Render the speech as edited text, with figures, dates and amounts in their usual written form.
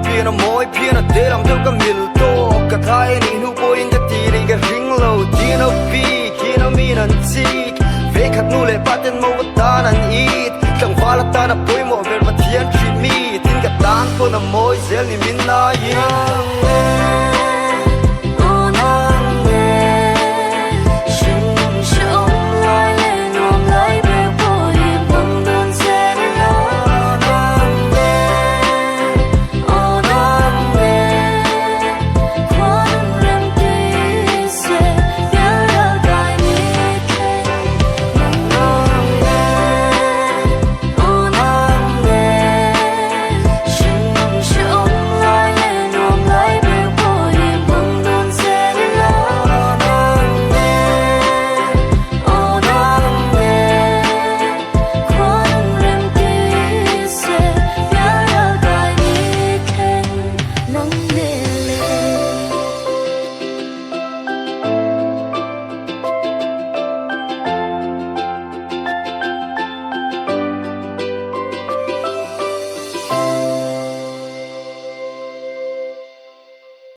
pian a mawi phian a te lam deuh ka mil tawk ka thai a nih hnu pawhin ka tih rih ka ring lo Tin a bik in a min an chik ve khat nu leh pa ten mo atan an it tlangval atan a pawimawh ber Pathian ṭhin mi tin ka tan pawn a mawi zel ni min aiin.